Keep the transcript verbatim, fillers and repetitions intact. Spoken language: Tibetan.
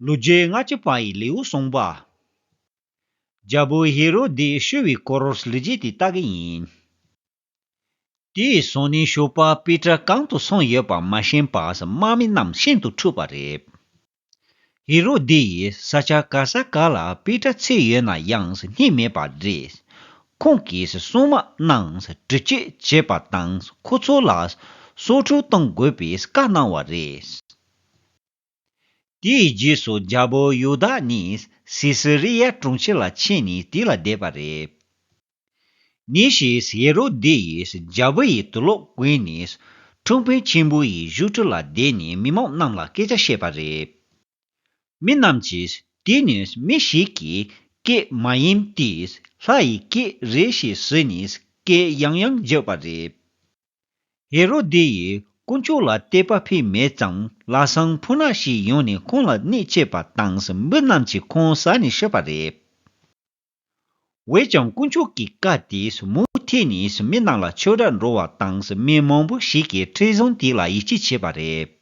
ལོ་རྒྱུས་ལྔ་བཅུ་པ་ཡི་ལེའུ་གསུམ་པ། རྒྱལ་པོ་ཧེ་རོ་དེས་ཤི་བའི་སྐོར་ལོ་རྒྱུས་དེ་ལྟ་གི་ཡིན། དེའི་སང་ཉིན་ཞོགས་པ་པེ་ཏྲ་གང་དུ་སོང་ཡོད་པ་མ་ཤེས་པར་དམག་མི་རྣམས་ཤིན་ཏུ་འཁྲུགས་པ་རེད། ཧེ་རོ་དེ་ཡིས་ས་ཆ་ག་ས་ག་ལ་པེ་ཏྲ་འཚོལ་ཡོད་ན་ཡང་རྙེད་མེད་པ་རེད། ཁོང་གིས་སྲུང་དམག་རྣམས་བྲོས་བྱོལ་བྱས་པ་དང་ཁོ་ཚོ་ལ་སོ་འཁྲུག་གཏོང་དགོས་པའི་བཀའ་གནང་བ་རེད། དེའི་རྗེས་སུ་རྒྱལ་པོ་ཡོ་དཱ་ནི་སི་སི་རི་ཡ་གྲོང་ཁྱེར་ལ་ཕྱིན་ནས་དེ་ལ་བསྡད་པ་རེད། ཉིན་ཞིག་ཧེ་རོ་དེ་ཡིས་རྒྱལ་པོ་ཡི་དུག་ལོག་གོན་ནས་ཁྲིམས་དཔོན་ཆེན་པོ་ཡི་བཞུགས་ཁྲི་ལ་བསྡད་ནས་མི་མང་རྣམས་ལ་སྐད་ཆ་བཤད་པ་རེད། མི་རྣམས་ཀྱིས་དེ་ནི་མི་ཞིག་གི་སྐད་མ་ཡིན་ཏེ་ལྷ་ཡི་སྐད་རེད་ཞེས་ཟེར་ནས་སྐད་ཡང་ཡང་བརྗོད་པ་རེད། ཧེ་རོ་དེ་ཡིས་དཀོན་མཆོག་ལ་དད་པ་ཕེབས་མེད་ཙང་ལྷ་བཟང་ཕོ་ཉ་ཞིག་ཡོང་ནས་ཁོང་ལ་གནོད་བྱས་པ་དང་མི་རྣམས་ཀྱིས་ཁོང་ཟ་ནས་ཤི་བ་རེད། འོན་ཀྱང་དཀོན་མཆོག་གི་བཀའ་དེས་མུ་མཐུད་ནས་མི་རྣམས་ལ་ཆོས་སྒྲ་འགྲོ་བ་དང་མི་མང་པོ་ཞིག་གིས་ཁྲིམས་བཟང་དེ་ལ་ཡིད་ཆེས་བྱས་པ་རེད།